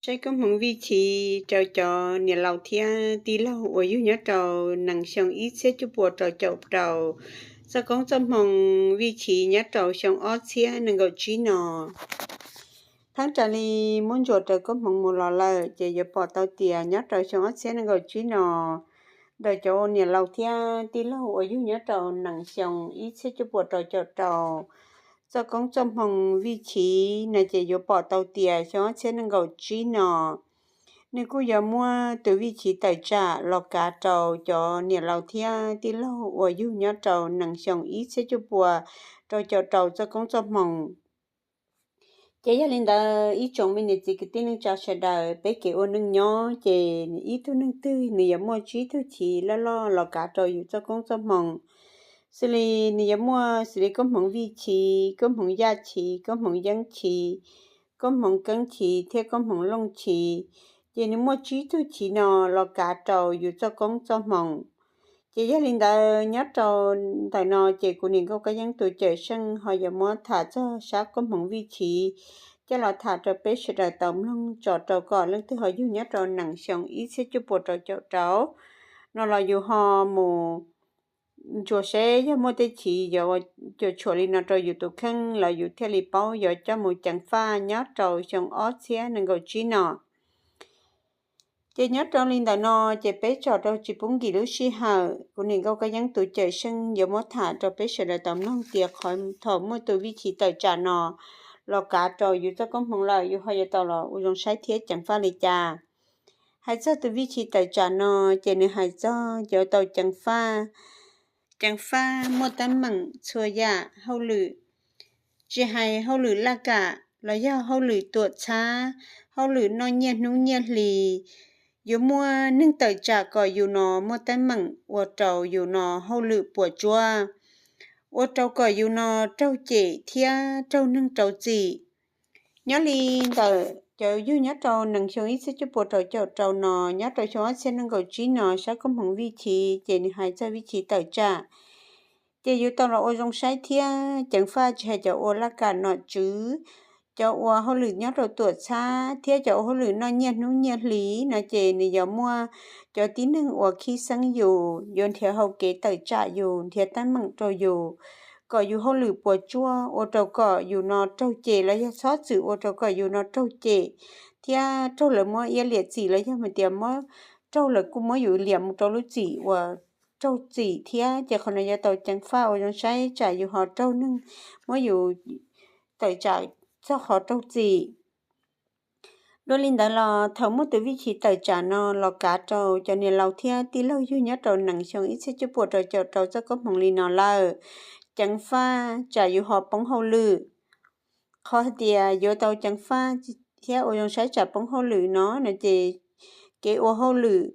Saib koob hmoov vij chiv rau cov niam laus thiab tij laug uas yug nyob rau nees xyoo ib txhiab cuaj puas rau caum rau, txoj koob txoj hmoo vij chiv nyob rau xyoo ob txhiab nees nkaum tsib no. Thaab raws li muab ntsuas raws koob hmoov mus los lawm ces yuav pom tau tias nyob rau xyoo ob txhiab nees nkaum tsib no, ntawm cov niam laus thiab tij laug uas yug nyob rau nees xyoo ib txhiab cuaj puas rau caum rau, txoj koob txoj hmoo vij chiv no ces yuav pom tau tias xyoo ob txhiab nees nkaum tsib no, nws kuj yuav muaj tus vij chiv tawm tsam los kav rau cov niam laus thiab tij laug uas yug nyob rau nees xyoo ib txhiab cuaj puas rau caum rau txoj koob txoj hmoo. Ces yog li ntawd ib tsoom me niam txiv kwv tij neej tsa sawv daws, peb kev ua neej nyob ces ib tug neeg twg nws yuav muaj tsib tug chiv loj loj los kav rau yus txoj koob txoj hmoo. Xws li nws yuav muaj xws li koob hmoov vij chiv, koob hmoov yaj chiv, koob hmoov yeeb chiv, koob hmoov keeb chiv thiab koob hmoov looj chiv. Ces nws muaj tsib tug chiv no los kav rau yus txoj koob txoj hmoo. Ces yog li ntawd nyob rau ntawm no ces kuv niam nkauj kab yeeb tus cawm seej ho yuav muab tham txog sab koob hmoov vij chiv coj los tham rau peb sawv daws tau mloog tso rau kom leej twg ho yug nyob rau nees xyoo ib txhiab cuaj puas rau caum rau no los yus ho mus ntsuas seb yog muaj tej chiv yuav cuam tshuam li no rau yus tus kheej los yus thiaj li paub yuav coj mus ceev faj nyob rau xyoo ob txhiab nees nkaum tsib no. Ces nyob rau li ntawm no ces peb tso rau tsis pub nkim lub sij hawm, kuv niam nkauj kab yeeb tus cawm seej yuav muab tham rau peb sawv daws tau mloog tias qhov thaum muaj tus vij chiv tawm tsam no los kav rau yus txoj koob hmoov lawm yus ho yuav tau los ua zoo saib thiab ceev faj li cas. Hais txog tus vij chiv tawm tsam no ces nws hais txog yuav tau ceev faj, ceev faj muaj teeb meem txhua yam hauj lwm, tsis hais hauj lwm laj kam los yog hauj lwm tuam txhab, hauj lwm noj nyiaj hnub nyiaj hli, yuav muaj neeg tawm tsam kom yus no muaj teeb meem ua rau yus no hauj lwm puas tsuaj, ua rau kom yus no raug cem thiab raug neeg rau txim. Nyob li ntawm cov yug nyob rau nees xyoo ib txhiab cuaj puas rau caum rau no, nyob rau xyoo ob txhiab nees nkaum tsib no sab koob hmoov vij chiv ces nws hais txog vij chiv tawm tsam. Ces yuav tau los ua zoo saib thiab ceev faj tsis hais cov ua laj kam nom tswv, cov ua hauj lwm nyob rau tuam txhab thiab cov ua hauj lwm noj nyiaj hnub nyiaj hli no ces nws yuav muaj cov tib neeg uas khib xeeb yus, yuav nrhiav hau kev tawm tsam yus, nrhiav teeb meem rau yus, kom yus hauj lwm puas tsuaj, ua rau kom yus no raug cem los yog txhob txwm ua rau kom yus no raug cem thiab raug lawv muab iab liam txim los yog hais tias muab, raug lawv kuj muab yus liam mus rau lub txim uas raug txim thiab. Ces qhov no yuav tau ceev faj ua zoo saib tsam yus ho raug neeg muab yus tawm tsam txog qhov raug txim. Dua li ntawd los thaum muaj tus vij chiv tawm tsam no los kav rau cov niam laus thiab tij laug yug nyob rau nees xyoo ib txhiab cuaj puas rau caum rau txoj koob hmoov li no lawm, ceev faj tsam yus ho poob hauj lwm. Qhov hais tias yuav tau ceev faj thiab ua zoo saib tsam poob hauj lwm no no ces kev ua hauj lwm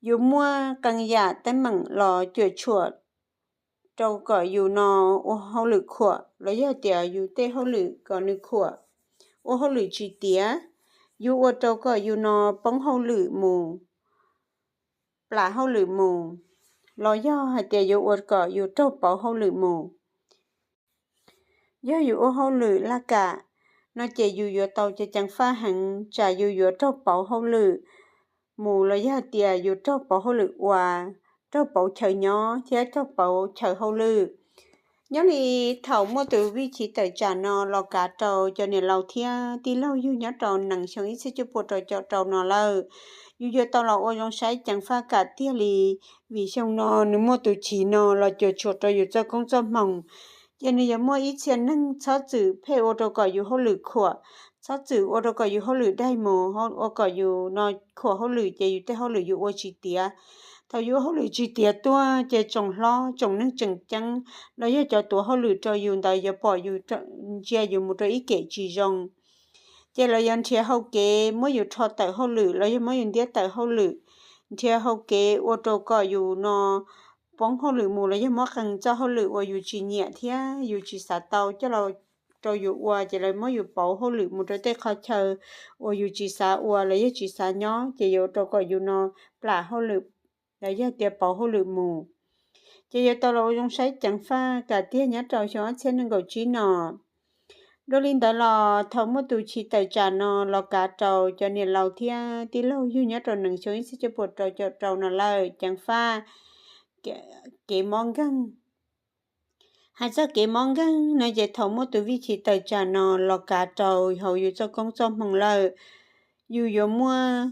yuav muaj qee yam teeb meem los cuam tshuam rau kom yus no ua hauj lwm khuam los yog tias yus tej hauj lwm kom nws khuam, ua hauj lwm tsis tiav, yuav ua rau kom yus no poob hauj lwm mus, plam hauj lwm mus, los yog hais tias yuav ua kom yus raug pauv hauj lwm mus. Yog yus ua hauj lwm laj kam no ces yus yuav tau ceev faj heev tsam yus yuav raug pauv hauj lwm mus los yog tias yus raug pauv hauj lwm ua, raug pauv chaw nyob thiab raug pauv chaw hauj lwm. Nyob li thaum muaj tus vij chiv tawm tsam no los kav rau cov niam laus thiab tij laug yug nyob rau nees xyoo ib txhiab cuaj puas rau caum rau no lawm, yus yuav tau los ua zoo saib ceev faj kam tiag li, vim xyoo no nws muaj tus chiv no los cuam tshuam rau yus txoj koob txoj hmoov. Ces nws yuav muaj ib txhia neeg txhob txwm pheej ua rau kom yus hauj lwm khuam, txhob txwm ua rau kom yus hauj lwm daig mus, ua kom yus no khuam hauj lwm ces yus tej hauj lwm yus ua tsis tiav. Thaum yus ua hauj lwm tsis tiav tuaj ces tsoom hlob tsoom neeg tseem ceeb los yog cov tuav hauj lwm rau yus ntawd yuav pom yus, ntsia yus mus rau ib kem tsis zoo. Ces lawv yuav nrhiav hau kev muab yus rho tawm hauj lwm los yog muab yus ntiab tawm hauj lwm, nrhiav hau kev ua rau kom yus no poob hauj lwm mus los yog muab qee txoj hauj lwm uas yus tsis nyiam thiab yus tsis xav tau coj los rau yus ua, ces lawv muab yus pauv hauj lwm mus rau tej qhov chaw uas yus tsis xav ua los yog tsis xav nyob, ces yuav ua rau kom yus no plam hauj lwm los yog tias pauv hauj lwm mus. Ces yuav tau los ua zoo saib ceev faj kam tiag nyob rau xyoo ob txhiab nees nkaum tsib no. Dua li ntawd los thaum muaj tus chiv tawm tsam no los kav rau cov niam laus thiab tij laug yug nyob rau nees xyoo ib txhiab cuaj puas rau caum rau no lawm, ceev faj kev mob nkeeg. Hais txog kev mob nkeeg no ces thaum muaj tus vij chiv tawm tsam no los kav rau hauv yus txoj koob txoj hmoov lawm, yus yuav muaj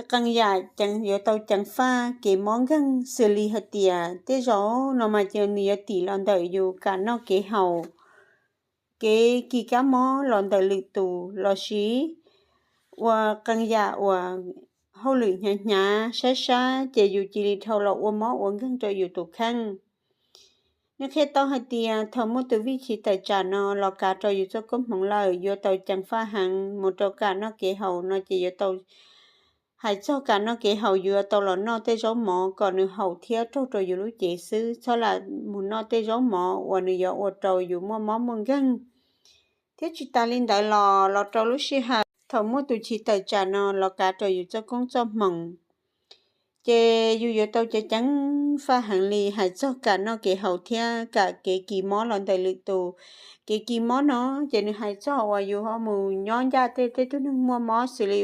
qee yam yuav tau ceev faj kev mob nkeeg, xws li hais tias tej zaum no mas ces nws yuav tim los ntawm yus kam noj kev haus, kev kis kab mob los ntawm lwm tus, los sis ua qee yam uas hauj lwm hnyav hnyav sab sab ces yus cia li dhau los ua mob ua nkeeg rau yus tus kheej. Nws qhia tau hais tias thaum muaj tus vij chiv tawm tsam no los kav rau yus txoj koob hmoov lawm yuav tau ceev faj heev, mus rau kam noj kev haus no ces yuav tau, hais txog kam noj kev haus yuav tau los noj tej zaub mov kom nws haum thiab raug rau yus lub cev xwb, txhob lam mus noj tej zaub mov uas nws yuav ua rau yus muaj mob muaj nkeeg. Thiab tsis tas li ntawd los los rau lub sij hawm thaum muaj tus chiv tawm tsam no los kav rau yus txoj koob txoj hmoov, ces yus yuav tau ceev ceev faj heev li hais txog kam noj kev haus thiab kam kev kis mob los ntawm lwm tus. Kev kis mob no ces nws hais txog uas yus ho mus nyob ncaj tej teb tug neeg muaj mob xws li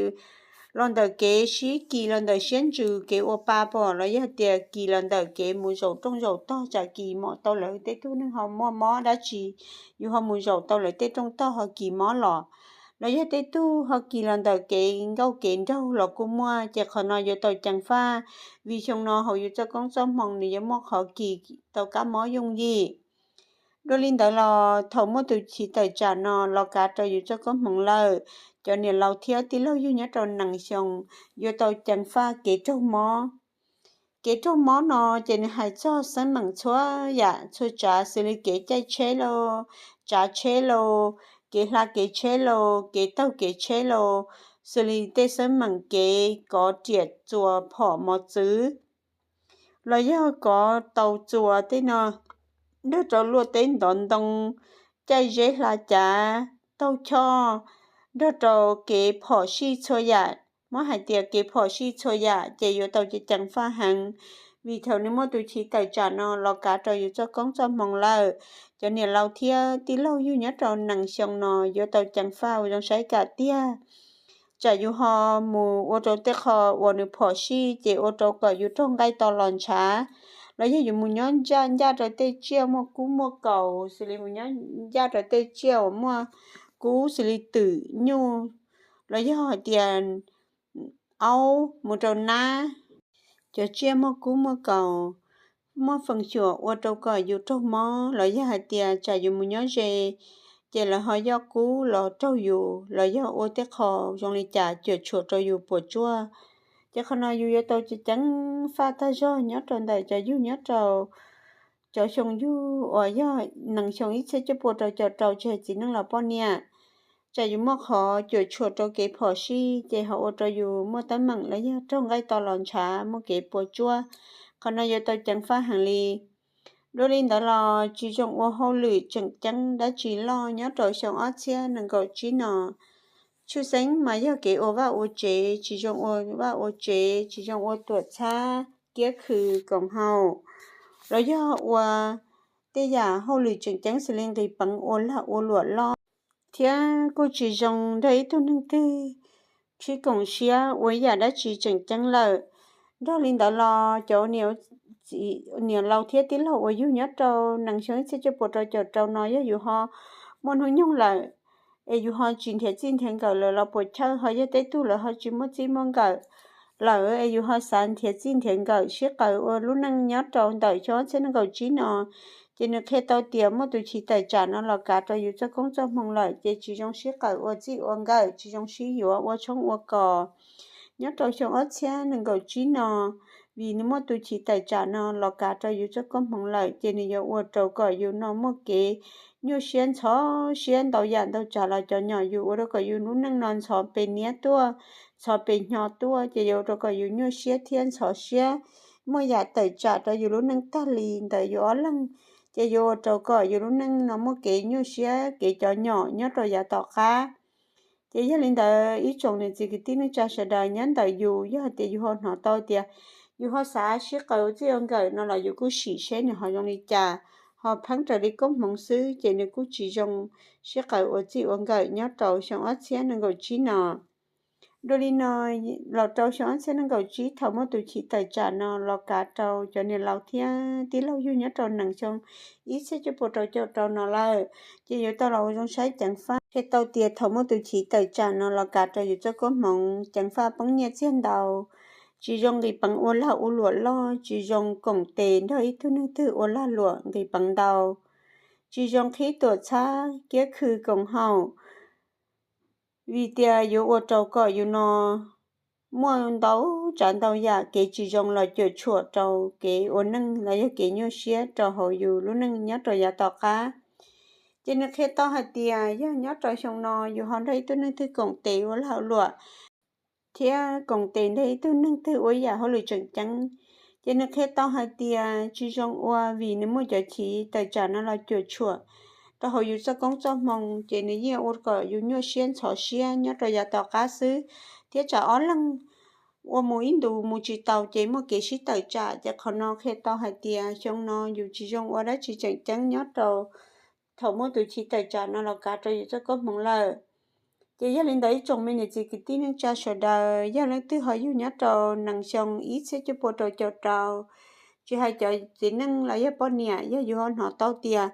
los ntawm kev sib kis los ntawm siab ntsws, kev ua pa pom, los yog tias kis los ntawm kev mus zaum rooj zaum tog, tsam kis mom tau lawv tej tug neeg ho muaj mob dab tsi, yus ho mus zaum tau lawv tej rooj tog ho kis mob los, los yog tej tug ho kis los ntawm kev nkauj kev nraug los kuj muaj. Ces qhov no yuav tau ceev faj, vim xyoo no hauv yus txoj koob txoj hmoov nws yuav muaj qhov kis tau kab mob yooj yim. Dua li ntawd los thaum muaj tus chiv tawm tsam no los kav rau yus txoj koob hmoov lawm, cov niam laus thiab tij laug yug nyob rau nees xyoo yuav tau ceev faj kev raug mob. Kev raug mob no ces nws hais txog xeeb meem txhua yam txhua tsav xws li kev caij tsheb lauj, tsav tsheb lauj, kev hla kev tsheb lauj, kev taug kev tsheb lauj, xws li tej xeeb meem kev kov riam txuas phom mos txwv, los yog kov tau txuas tej no, nrog rau luaj teb ntov ntoo, caij zeb hla cav, taug choj, nrog rau kev phom sij txhua yam. Muab hais tias kev phom sij txhua yam ces yuav tau ceev faj heev, vim thaum nws muaj tus chiv tawm tsam no los kav rau yus txoj koob txoj hmoov lawm, cov niam laus thiab tij laug yug nyob rau nees xyoo no yuav tau ceev faj ua zoo saib kam tiag. Tsam yus ho mus ua rau tej qho uas nws phom sij ces ua rau kom yus raug nqaij to los ntshav, los yog yus mus nyob ncaj ncaj rau tej tsiaj muaj kub muaj kaus, xws li mus nyob ncaj rau tej tsiaj uas muaj kub xws li twm nyuj, los yog hais tias aub mus rau nab, cov tsiaj muaj kub muaj kaus, muaj feem xyuam ua rau kom yus raug mob, los yog hais tias tsam yus mus nyob ze ces lawv ho yoj kub los raug yus, los yog ua tej qho zoo li cas cuam tshuam rau yus puas tsuaj. Ces qhov no yus yuav tau ceev ceev faj tag zog nyob rau ntawm cov yug nyob rau cov xyoo yug uas yog nees xyoo ib txhiab cuaj pua rau caum rau tsis hais txiv neej los poj niam. Tsam yus muaj qhov cuam tshuam rau kev phom sij ces ho ua rau yus muaj teeb meem los yog raug nqaij to los ntshav, muaj kev puas tsuaj. Qhov no yuav tau ceev faj heev li. Dua li ntawd los tsis zoo ua hauj lwm tseem ceeb dab tsi loj nyob rau xyoo ob txhiab nees nkaum tsib no. Tshwj xeeb mas yog kev ua vaj ua tsev, tsis zoo ua vaj ua tsev, tsis zoo ua tuam txhab, kiab khw, koom haum, los yog ua tej yam hauj lwm tseem ceeb xws li nqis peev, ua lag ua luam loj, thiab kuj tsis zoo nrog ib tug neeg twg sib koom siab ua ib yam dab tsi tseem ceeb lawm. Nrog li ntawd los cov niam laus thiab tij laug uas yug nyob rau nees xyoo ib txhiab cuaj pua rau caum rau no yog yus ho muaj hnub nyoog lawm es yus ho tsis nrhiav txij nrhiav nkawm lawm los puas chawj, ho yog tej tug lawv ho tsis muaj txij muaj nkawm lawm es yus ho xav nrhiav txij nrhiav nkawm sib qaws ua lub neej nyob rau ntawm xyoo ob txhiab nees nkaum tsib no, ces nws qhia tau tias muaj tus chiv tawm tsam no los kav rau yus txoj koob txoj hmoo lawm ces tsis zoo sib qaws ua txij ua nkawm, tsis zoo sib yuav ua tshoob ua kos nyob rau xyoo ob txhiab nees nkaum tsib no. Vim nws muaj tus chiv tawm tsam no los kav rau yus txoj koob hmoov lawm ces nws yuav ua rau kom yus no muaj kev nyuaj siab ntxhov siab ntau yam ntau tsav los cov nyom yus, ua rau kom yus lub neej no ntxhov pes niab tuaj, ntxhov pes hnyo tuaj, ces yuav ua rau kom yus nyuaj siab thiab ntxhov siab. Muaj yam tawm tsam rau yus lub neej tag li ntawm yus ob leeg, ces yuav ua rau kom yus lub neej no muaj kev nyuaj siab kev cov nyom nyob rau yav tom qab. Ces yog li ntawd ib tsoom niam txiv kwv tij neej tsa sawv daws nyob ntawm yus, yog hais tias yus ho hnov tau tias yus ho xav sib qaws ua txij ua nkawm no los yus kuj sim seb nws ho zoo li cas, ho pheeb raws li koob hmoov xwb ces nws kuj tsis zoo sib qawm ua txij ua nkawm nyob rau xyoo ob txhiab nees nkaum tsib no. Dua li no, los rau xyoo ob txhiab nees nkaum tsib thaum muaj tus chiv tawm tsam no los kav rau cov niam laus thiab tij laug yug nyob rau nees xyoo ib txhiab cuaj pua rau caum rau no lawm, ces yuav tau los ua zoo saib ceev faj. Qhia tau tias thaum muaj tus chiv tawm tsam no los kav rau yus txoj koob hmoov ceev faj poob nyiaj txiag ntau, tsis zoo nqis peev ua lag ua luam loj, tsis zoo koom tes nrog ib tug neeg twg ua lag luam nqis peev ntau, tsis zoo qhib tuam txhab kiab khw koom haum, vim tias yuav ua rau kom yus no muaj ntau tsav ntau yam kev tsis zoo los cuam tshuam rau kev ua neej los yog kev nyuaj siab rau hauv yus lub neej nyob rau yav tom qab. Ces nws qhia tau hais tias yog nyob rau xyoo no yus ho nrog ib tug neeg twg koom tes ua lag luam thiab koom tes nrog ib tug neeg twg ua yam hauj lwm tseem ceeb, ces nws qhia tau hais tias tsis zoo ua vim nws muaj cov chiv tawm tsam no los cuam tshuam rau hauv yus txoj koob txoj hmoo, ces nws yeej ua kom yus nyuaj siab ntxhov siab nyob rau yav tom qab xwb, thiab tsam ob leeg ua mus ib ntus mus tsis taus ces muaj kev sib tawm tsam. Ces qhov no qhia tau hais tias xyoo no yus tsis zoo ua dab tsi tseem ceeb nyob rau thaum muaj tus chiv tawm tsam no los kav rau yus txoj koob hmoov lawm. Ces yog li ntawd ib tsoom me niam txiv kwv tij neej tsa sawv daws, yog leej twg ho yug nyob rau nees xyoo ib txhiab cuaj pua rau caum rau, tsis hais cov txiv neej los yog poj niam, yog yus ho hnov tau tias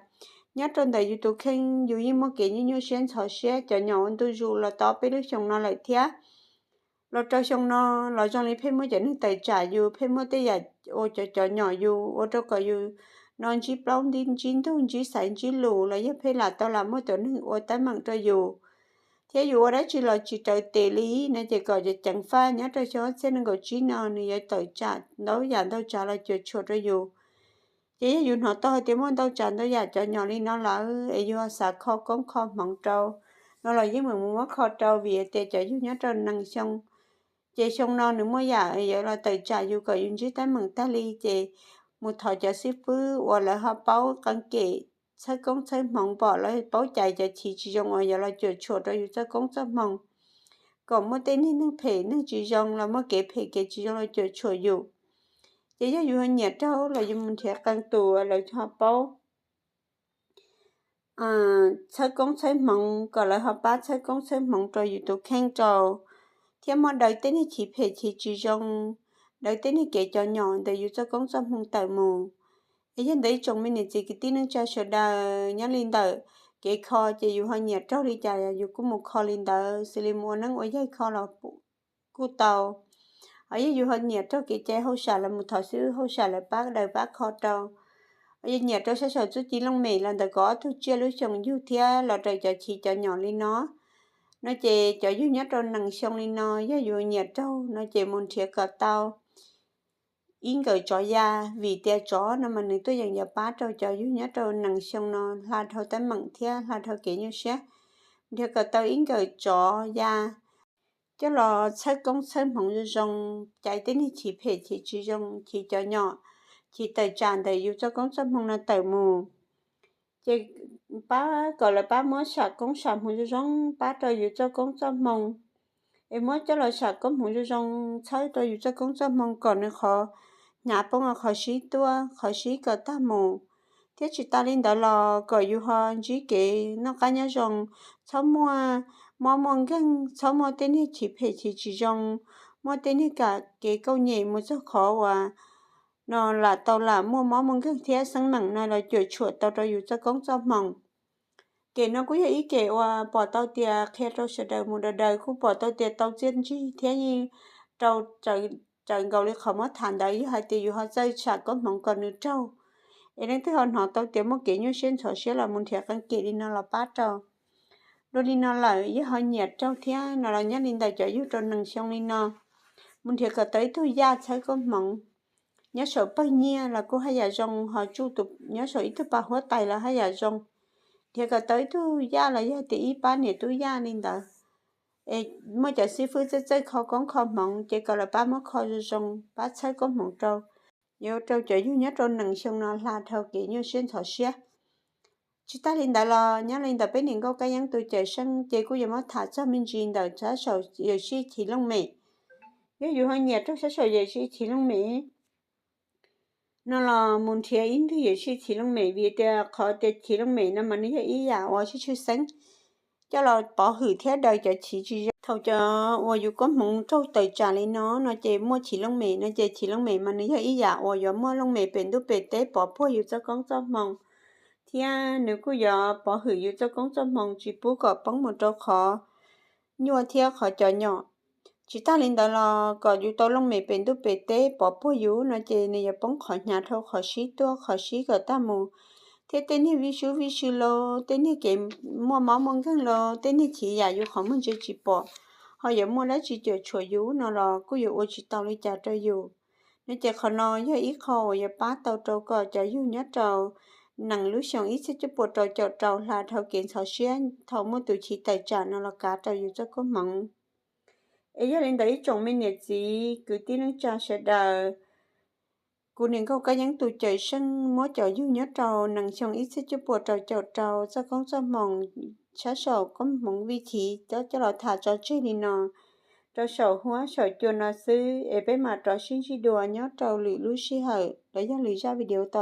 nyob rau ntawm yus tus kheej yus yeej muaj kev nyuaj nyuaj siab ntxhov siab, cov nyom ua ntu zus los tau peb lub xyoo no lawm thiab, los rau xyoo no los zoo li pheej muaj cov neeg tawm tsam yus, pheej muaj tej yam ua cov cov nyom yus, ua rau kom yus no ntsib plaub ntsib ntug, ntsib xaiv ntsib lus, los yog pheej lam tau lam muaj cov neeg ua teeb meem rau yus, thiab yus ua dab tsi los tsis raws tes li no, ces kom cov ceev faj nyob rau xyoo ob txhiab nees nkaum tsib no nws yuav tawm tsam ntau yam ntau tsav los cuam tshuam rau yus. Ces yog yus hnov tau hais tias muaj ntau tsav ntau yam cov nyom li no lawm es yus xav kho koob kho hmoov rau no los yeej meem mus muab kho rau, vim tias cov yug nyob rau nees xyoo, ces xyoo no nws muaj yam yuav los tawm tsam yus kom yus ntsib teeb meem tag li, ces mus thov cov xib fwb uas lawv ho paub qee kem txhawb koob txhawb hmoov pom lawv paub cais cov chiv tsis zoo uas yuav los cuam tshuam rau yus txoj koob txoj hmoo, kom muaj tej niag neeg phem neeg tsis zoo los muaj kev phem kev tsis zoo los cuam tshuam yus. Ces yog yus ho nyiam raug los yus mus nrhiav qee tus uas lawv ho paub txhawb koob txhawb hmoov kom lawv ho pab txhawb koob txhawb hmoov rau yus tus kheej rau, thiab muab daws tej niag chiv phem chiv tsis zoo, daws tej niag kev cov nyom ntawm yus txoj koob txoj hmoo tawm mus. Es yog ntawd ib tsoom me niam txiv kwv tij neej tsa sawv daws, nyob li ntawm kev kho ces yus ho nyiam raug li cas yus kuj mus kho li ntawd, xws li mus ua neeb ua yaig kho los kuj tau. Ho yog yus ho nyiam raug kev cai hauj sam los mus thov xib hwb hauj sam lawv pab daws pab kho rau. Ho yog nyiam rau sab saum txuj ci looj mem los ntawm kaum ob tug tsiaj lub xyoo yug thiab los raws cov chiv cov nyom li no, no ces cov yug nyob rau nees xyoo li no yog yus nyiam raug no ces mus nrhiav kom tau ib nkawm tsov ya, vim tias tsov no mas nws tuaj yeem yuav pab rau cov yug nyob rau nees xyoo no hla dhau teeb meem thiab hla dhau kev nyuaj siab. Nrhiav kom tau ib nkawm tsov ya coj los txhawb koob txhawb hmoov zoo zoo, cais tej niag chiv phem chiv tsis zoo, chiv cov nyom, chiv tawm tsam ntawm yus txoj koob txoj hmoo no tawm mus. Ces pab kom lawv pab muab sam koob sam hmoov zoo zoo pab rau yus txoj koob txoj hmoo, es muab coj los sam koob hmoov zoo zoo txhawb rau yus txoj koob txoj hmoo kom nws qhov hnyav poob qhov sib tuaj, qhov sib kom tag mus. Thiab tsis tas li ntawd los kom yus ho ntsib kev noj qab nyob zoo, txhob muaj mob muaj nkeeg, txhob muaj tej niag chiv phem chiv tsis zoo, muaj tej niag kam kev kauj nyem mus txog qhov uas no lam tau lam muaj mob muaj nkeeg thiab xeeb meem no los cuam tshuam tau rau yus txoj koob txoj hmoo. Kem no kuj yog ib kem uas pom tau tias qhia rau sawv daws mus daws daws kuj pom tau tias tau txiaj ntsig thiab yeej rau raws nkaus li qhov muab tham ntawd, yog hais tias yus ho txawj sam koob hmoov kom nws raug, es leej twg ho hnov tau tias muaj kev nyuaj siab ntxhov siab los mus nrhiav qee kem li no los pab rau. Dua li no lawm yog ho nyiam raug thiab no los nyob li ntawm cov yug rau nees xyoo li no, mus nrhiav kom tau ib tug yaj txhawb koob hmoov nyob saum pawg nyiaj los kuj haj yam zoo, ho tsuj nyob saum ib tug pas huab tais los haj yam zoo. Nrhiav kom tau ib tug yaj los yog tias ib pab niam tub yaj li ntawd, es muaj cov xib fwb txawj txawj kho koob kho hmoov ces kom lawv pab muab kho zoo zoo, pab txhawb koob hmoov rau, yuav rau cov yug nyob rau nees xyoo no hla dhau kev nyuaj siab ntxhov siab. Tsis tas li ntawd los nyob li ntawm peb niam nkauj Kab Yeeb tus cawm seej ces kuj yuav muab tham txog me ntsis ntawm sab saum yawm sij chiv looj mem. Yog yus ho nyiam raug sab saum yawm sij chiv looj mem, no los mus nrhiav ib ntwg yuam sij chiv looj mem, vim tias qhov tias chiv looj mem no mas nws yog ib yam uas tshwj tshwj xeeb coj los pov hwm thiab daws cov chiv tsis zoo. Thaum cov uas yus koob hmoov raug tawm tsam li no no ces muaj chiv looj mem no ces chiv looj mem mas nws yog ib yam uas yuav muaj looj mem pem ntuj pem teb pov puag yus txoj koob txoj hmoo, thiab nws kuj yuav pov hwm yus txoj koob txoj hmoo tsis pub kom poob mus rau qhov nyuaj thiab qhov cov nyom. Tsis tas li ntawd los kom yus tau looj mem pem ntuj pem teb pov puag yus no ces nws yuav poob qhov hnyav dhau qhov sib tuaj qhov sib kom tag mus, thiab tej niag vij sub vij sw los tej niag kev muaj mob muaj nkeeg los tej niag chiv yam yus qhov muag ntsia tsis pom, ho yuav muaj dab tsi cuam tshuam yus no los kuj yuav ua tsis tau li cas rau yus. No ces qhov no yog ib qho uas yuav pab tau rau kom cov yug nyob rau nees lub xyoo ib txhiab cuaj puas rau caum rau hla dhau kev ntxhov siab thaum muaj tus chiv tawm tsam no los kav rau yus txoj koob hmoov. Es yog li ntawd ib tsoom me niam txiv kwv tij neej tsa sawv daws, kuv niam nkauj Kab Yeeb tus cawm seej muab cov yug nyob rau nees xyoo ib txhiab cuaj puas rau caum rau txoj koob txoj hmoo sab saum koob hmoov vij chiv coj los tham tso tseg li no. Rau saum huab saum cua no xwb es peb mam rov sib ntsib dua nyob rau lwm lub sij hawm los yog lwm zaj video